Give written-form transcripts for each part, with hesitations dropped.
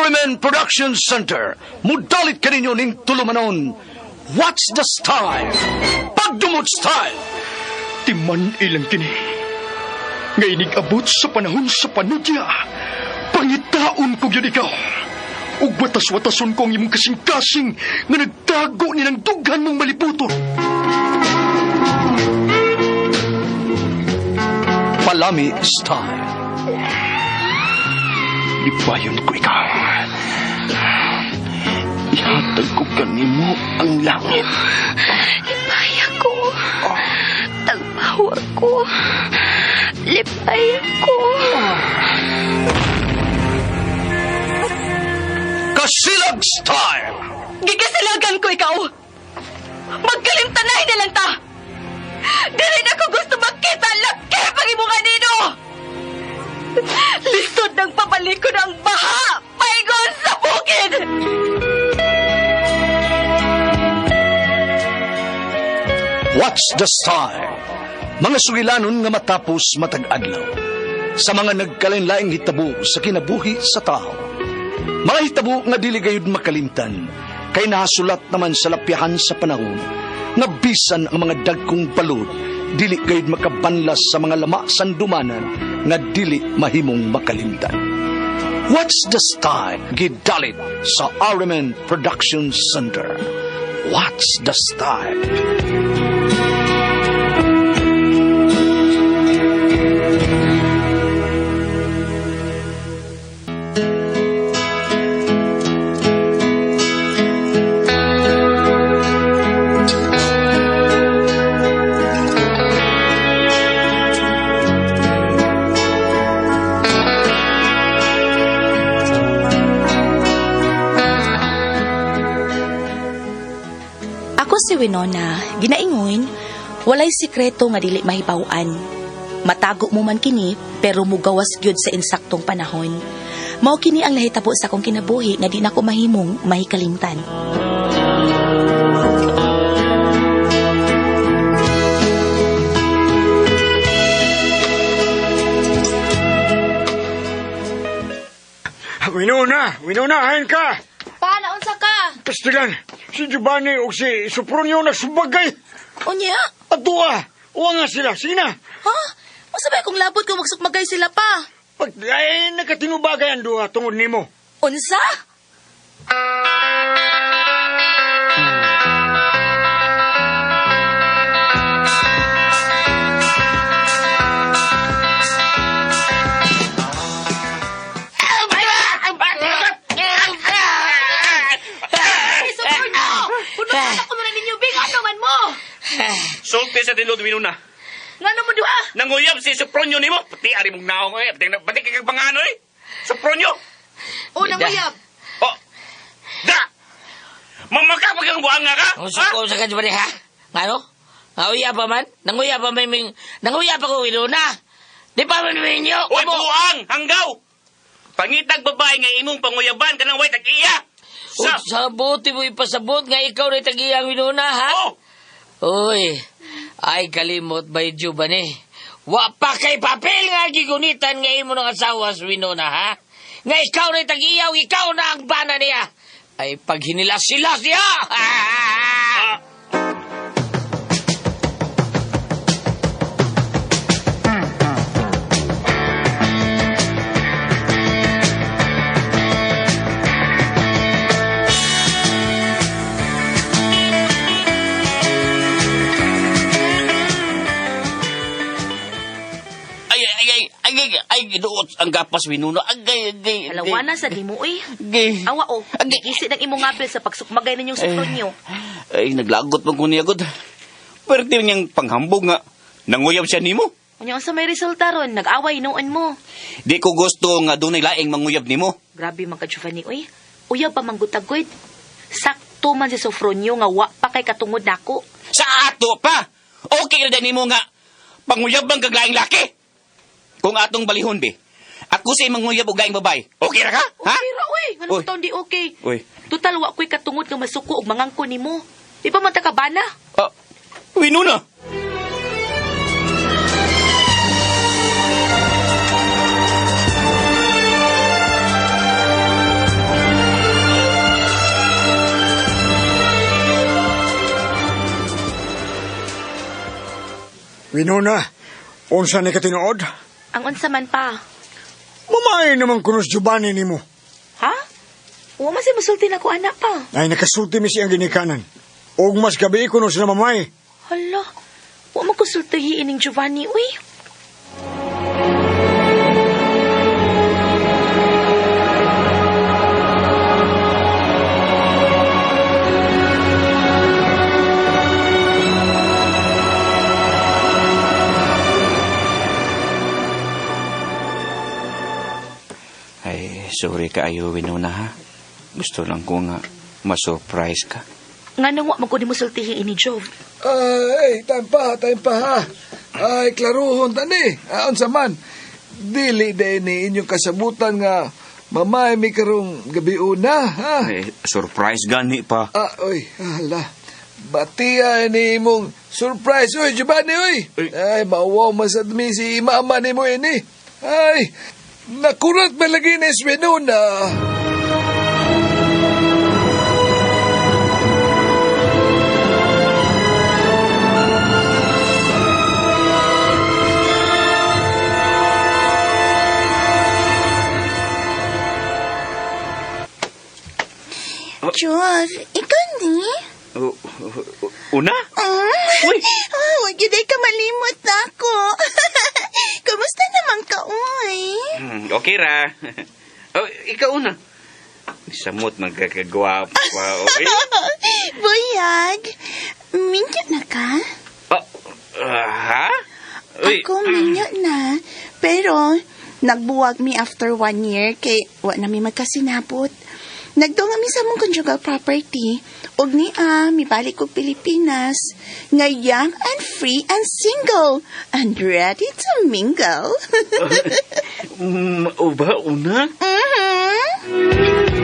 RMN Production Center, mudalit kaninyo ning tulumanon. What's the style? Pagdumot style! Timan ilang kini. Nga inig-abot sa panahon sa panudya, pangitaon ko gyud ikaw. Ug watas-watason ko ang imong kasing-kasing nga nagtago nilang dughan mong malibuton. Palami style. Lipayon ko ikaw. Ihatag ko kanimo ang langit. Lipay ako. Tagpawa ko. Lipay ako. Kasilag style! Gikasilagan ko ikaw. Magkalimtanay na lang ta. Dili na ko gusto makita laki pag imong anino. Lisod ng pabalikon ang baha. Paingon sa bukid. What's the style? Mga sugilanon nga matapos matag adlaw. Sa mga nagkalain-laing hitabo sa kinabuhi sa tao. Mga hitabo nga dili gayud makalimtan, kay nahasulat naman sa lapyahan sa panahon, nga bisan ang mga dagkong balod, dili gayud makabanlas sa mga lama sandumanan nga dili mahimong makalimtan. What's the style? Gidalit sa RMN Production Center. What's the style? Ako si Winona, ginaingon, walay sikreto nga dili mahibaw-an. Matago mo man kini, pero mugawas gyud sa insaktong panahon. Mao kini ang nahitabo sa akong kinabuhi nga di na ko mahimong mahikalimtan. Winona! Winona, hain ka! Paano unsa ka? Pastilan, si Giovanni o si Sopronio nagsubagay. Unya? Atua! Uwa nga sila, sige na. Ha? Masabay kong labot kung magsukmagay sila pa. Pag, ay, nakatinubagay ang duha tungod nimo. Unsa? Sopronio! Puno ko na ninyo, Bing. Ano man mo? Sulti sa tinud Winona. Ngano mo duha? Nanguyab si Sopronio nimo. Pati ari mong naong eh. Pati kay pangano eh. Sopronio. O, nanguyab. Oh. Da. Mamakapag ang buang nga ka? Ang suko sa kadyo ha? Ngano? Nanguya pa man? Nanguya pa man ming... Nanguya pa ko Winona. Di pa man minyo. Uy, buang! Hanggaw! Pangitag babae nga imong panguyaban kanang way tag-iya. Sa... Sa buti mo ipasabot nga ikaw na tag-iya ang Winona, ha? Oh! Uy, ay kalimot ba Giovanni? Wa pa kay papel nga gigunitan nga imo ng asawa sa Winona, ha? Nga ikaw na tag-iyaw, ikaw na ang bana niya. Ay paghinila sila siya! Ah. Ay, ay, ay, ay, ay, ay, giduot ang gapas Winona. Agay, agay, agay. Alawana sa di mo, uy. Agay. Awa o, Agay. gisi ng imong ngapil sa pagsukmagay ninyong Sopronio. Ay, naglagot man ko niya, god. Pwerte niyang panghambog nga. Nanguyab siya nimo. Unya unsa may resulta ron, nag-away noon mo. Di ko gusto nga dunay laing manguyab nimo. Grabe man ka Giovanni, uy. Uyab pa manggutagoyd. Sakto man si Sofronio nga wa pa kay katungod nako. Sa ato pa. Okay ra nimo nga panguyab bang kag laing laki. Kung atong balihon be. Ako sa manguyab og laing babae. Okay ra ka? Ha? Okay ra, uy. Ngano Uy. taon di okay? Uy. Total wa ko'y katungod nga masuko og mangangko nimo. Di pa man ta kabana? Ah, Winona. Winona, unsa ni katinuod? Ang unsa man pa. Mamay naman kuno si Giovanni nimo. Ha? Wa man siya musulti na ko anak pa. Ay nakasulti mi siyang ginikanan. Og mas gabi kuno sila mamay. Hala, wa man ko sultihi ining Giovanni, uy. Ay, sorry kaayo, Winona, ha? Gusto lang ko nga ma-surprise ka. Nga nang wa man ko ni musultihi ini Jov. Ay, time pa ha. Ay, klaruhon tani. Aon sa man. Dili day ni inyong kasabutan nga mamay mi karong gabi una, ha? Ay, surprise gani pa. Ah, oy, hala. Batiya ni imong surprise. Oy, Giovanni, oy. Ay, mauwaw man sad mi si mama ni mo ini. Ay, nakurat ba lagi ni Winona? Jov, ikaw ni? Una? Uy! Oh, wag yun ay kamalimot na ako. Kumusta naman ka, uy? Okay ra. Oh, ikaw una. Samot magkakagwapa, oy. Buyag, minyo na ka? Oh, ha? Uy. Ako minyo na. Pero, nagbuwag mi after 1 year kay wa na mi magkasinabot. Nagdunga mi sa mong conjugal property. Og ni mibalik og Pilipinas. Nga young and free and single and ready to mingle. O ba, una? Mm-hmm.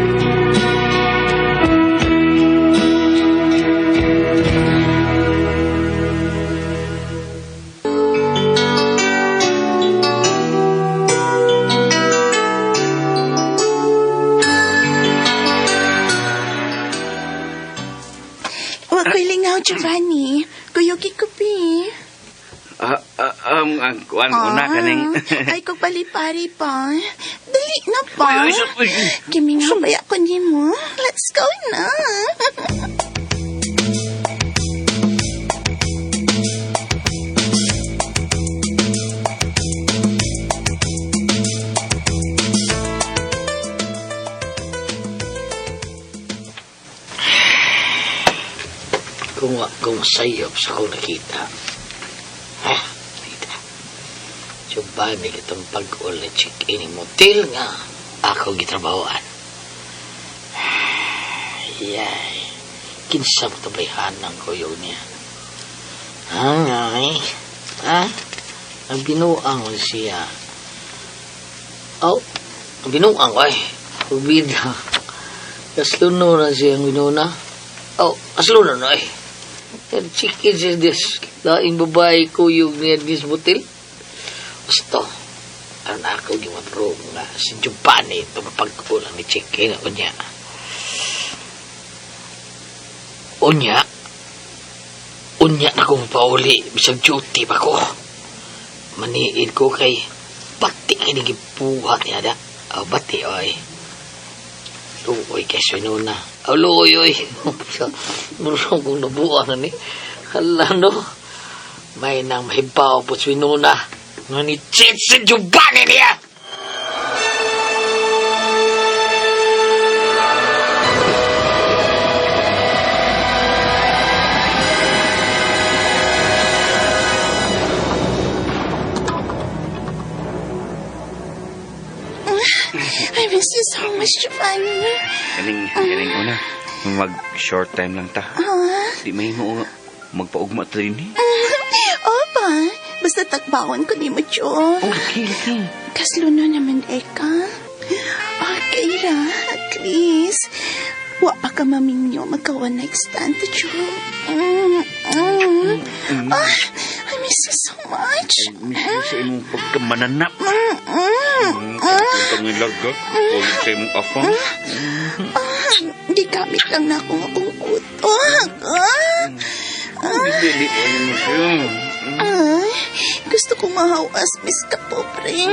Wag ko'y lingaw, Giovanni. Kuyuki ko, pi. Ang kuan una kaning. Ay, kog palipari pa. Dali na pa. Ay, ay, ay. Kimi nga baya ko nimo. Let's go na. Kung wa kong sayop sa kong nakita. Ha? Nakita. Giovanni kitang pag-ul na check-in ng motel nga ako gitrabahoan. Yay. Kinsa mo tabayhan ang kuyog niya. Ay, ha? Ang binuang ko siya. Oh, ang binuang ko ay. Ubida. Kasluno na siya ang binuna. Oh, kasluno na ay. Chicken siya des. Laing babae kuyog niya dis motel. Gusto. Ang ako gimatro nga si Giovanni ito mapagkulang ni chicken unya. Unya. Unya na kong pauli. Bisag duty pa ko. Maniid ko kay bati kini gibuhat niya da. Oh, bati oy. Luoy kay Winona. Oh, luoy oy. Murong kong nabuha na ni. Hala no. May nang mahibaw po si Winona. Nga ni cheat si Giovanni niya. I miss you so much, Giovanni. Kaning una. Mag short time lang ta. Ah. Di may mo magpaugma ta din eh. Opa, basta takbaon ko ni mo, Jo. Okay, okay. Kasluno naman, Eka. Okay ra, at least. Wa pa ka maminyo, magka one night stand, Jo. Ah, I miss you so much. Miss mo sa imong pagkamananap. Kang nilagag. Ulit sa imong afang. Ah, gigamit lang na akong akong utok. Ah, Dili, ano mo siya. Ay, gusto kong mahawas, Miss Kapobre.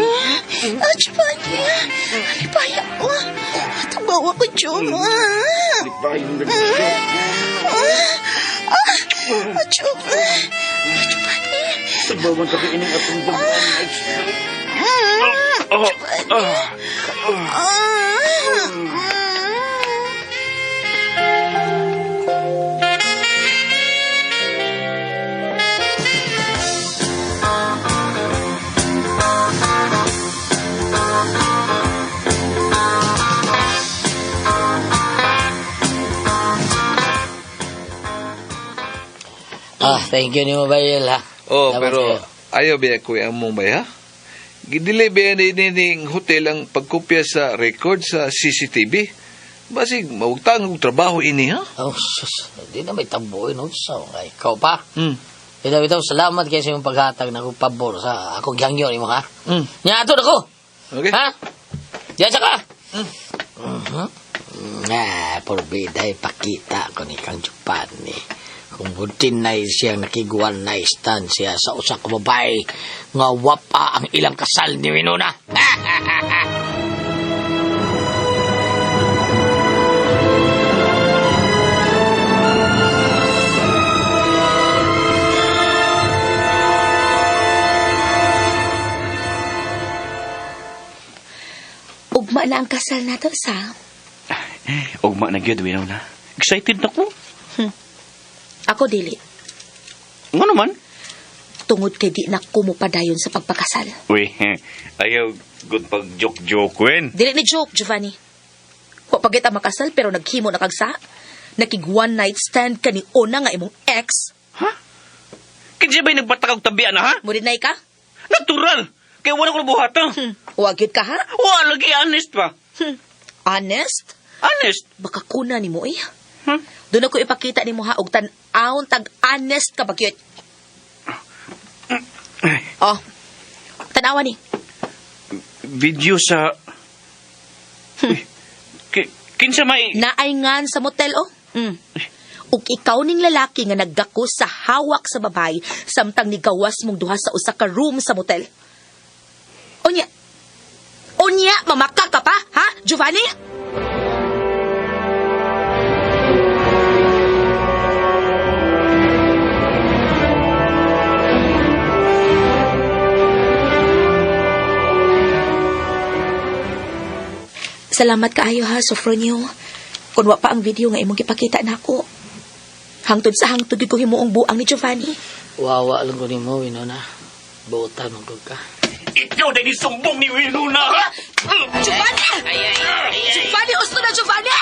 Ah, Giovanni, halipaya ko. Tumawa ko, Joma. Ah, ah, ah, Joma. Ah, Giovanni. Tagbawan ka ining atong bagay. Ah, Giovanni. Ah, ah. Ah, thank you nimo Bayel ha. Oh, Salamat pero kayo. ayaw biya ko ang mong bay, ha? Gidili biya ni ning hotel ang pagkopya sa record sa CCTV. Basig, mawagtang og trabaho ini, ha? Oh, sus, di na may tamboy no sa ay ikaw pa. Mm. Bitaw bitaw salamat kay sa imong paghatag na akong pabor sa akong gihangyo nimo ha. Mm. Nya ato na ko. Okay. Ha? Diyan sa ka. Mhm. Ah, porbida ipakita ko ni Kang Giovanni. Kung butin na siyang nakiguan na stand siya sa usa ka babae nga wapa ang ilang kasal ni Winona. Ugma na ang kasal nato sa. Ugma na gyud, Winona. Excited na ko. Ako dili. Nga naman? Tungod kay di na ko mopadayon sa pagpakasal. Uy, ayaw good pag joke-joke, Win. Dili ni joke, Giovanni. Wa pa kita makasal pero naghimo na kag sa. Nakig one night stand ka ni Ona nga imong ex. Ha? Kinsa ba'y nagbatak og tabian na, ha? Mo deny ka? Natural! Kaya wala ko nabuhata. Wa gyud ka ha? Wa lagi honest pa. Honest? Honest? Baka kuna nimo eh. Hmm? Doon ako ipakita nimo ha og tan-awon tag honest ka ba gyud. Oh. Tan-awa ni. Video sa... Uy, kinsa may... Naay ngan sa motel oh. Ug ikaw ning lalaki nga naggako sa hawak sa babay samtang nigawas mong duha sa usa ka room sa motel. Unya. Unya, mamaka ka pa, ha, Giovanni? Salamat kaayo ha, Sofronio. Kun wa pa ang video nga imong gipakita nako. Hangtod sa hangtod gyud ko himuong buang ni Giovanni. Wawa lang ko nimo Winona. Buotan man ko ka. Ikaw dahil sumbong ni Winona, ha? Giovanni! Giovanni, gusto na Giovanni!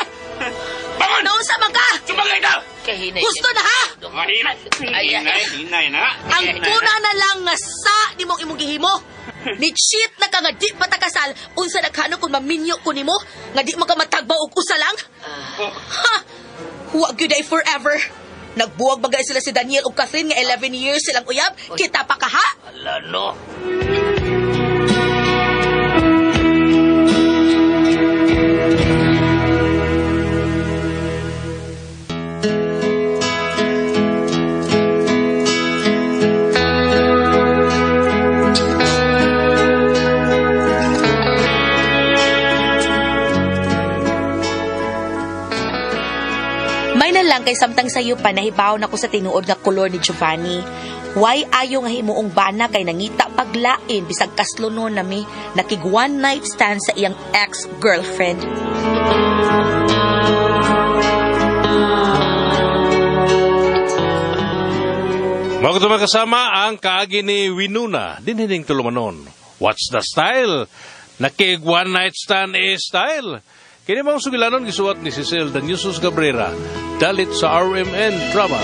Bangon! Naunsa man ka? Sumagay na! Kahinay. Gusto na ha? Hinay, hinay, hinay na. Ang kuna na lang nga sa nimong imong gihimo. Ni cheat na ka nga di pa ta kasal, unsa na kano kung maminyo ko nimo nga di man ka matagbaw og usa lang? Ha! Wa gyud ay forever. Nagbuwag bagay sila si Daniel ug Catherine nga 11 years silang uyab. Kita pa ka ha? Ala no. May na lang kay samtang sayo pa nahibaw na ko sa tinuod nga kolor ni Giovanni. Why ayo nga himuong bana kay nangita paglain bisag kaslonon nami nakig one night stand sa iyang ex-girlfriend. Mga kasama ang kaagi ni Winona, dinhining tulumanon. What's the style? Nakig one night stand is style. Kini mong sugilanon gisuwat ni Cecil Danyusos Cabrera, dalit sa RMN Drama.